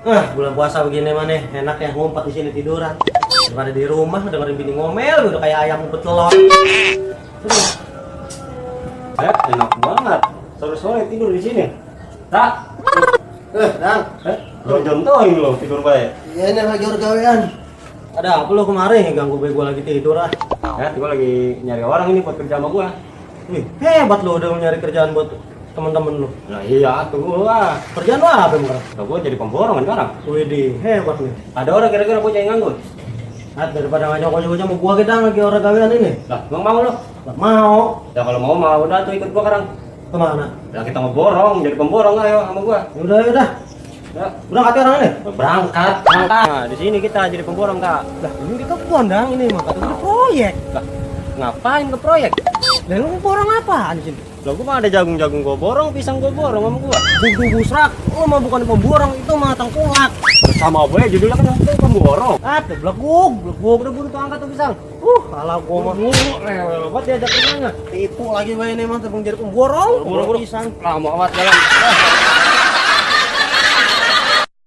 Bulan puasa begini mana enak ya ngumpet di sini tiduran. Daripada di rumah dengerin bini ngomel udah kayak ayam ngumpet telur. Enak banget. Sore-sore tidur di sini. Tak. Dang. Jontoin lo tidur baik. Iya ini lagi gawean. Ada apa lo kemarin ganggu gue lagi tidur ah? Gue lagi nyari orang ini buat kerja sama gua. Wih, hebat lo udah nyari kerjaan buat teman-teman lo. Nah iya tuh gua. Kerjaan lo apa sekarang? Nah, gua jadi pemborong kan sekarang. Widih, hebat nih. Ada orang kira-kira bocah yang nganggur. Daripada ngajak-ngajak mau gua kita lagi orang gawean ini. Lah, emang mau lo? Gak mau. Ya kalau mau udah tuh ikut gua sekarang. Kemana? Ya kita ngeborong, jadi pemborong ayo sama gua. Yaudah. Ya, Udah kata orang ini? berangkat. Nah, di sini kita jadi pemborong, Kak. Lah, ini di kebun dang ini mah kata gue proyek. Lah, ngapain ke proyek? Dan lu borong apaan di sini? Lah gua mah ada jagung-jagung gua borong, pisang gua borong sama gua. Bumbu busrak, lu mah bukan pemborong, itu mah tengkulak. Sama apa ya judulnya kan yang pemborong. Tuh beleguk, udah buru tuh angkat tuh pisang. Alah gua mah Buat diajak ke mana? tipu lagi bae ini mah tepung jadi pemborong. Buru-buru Pisang. lama amat jalan.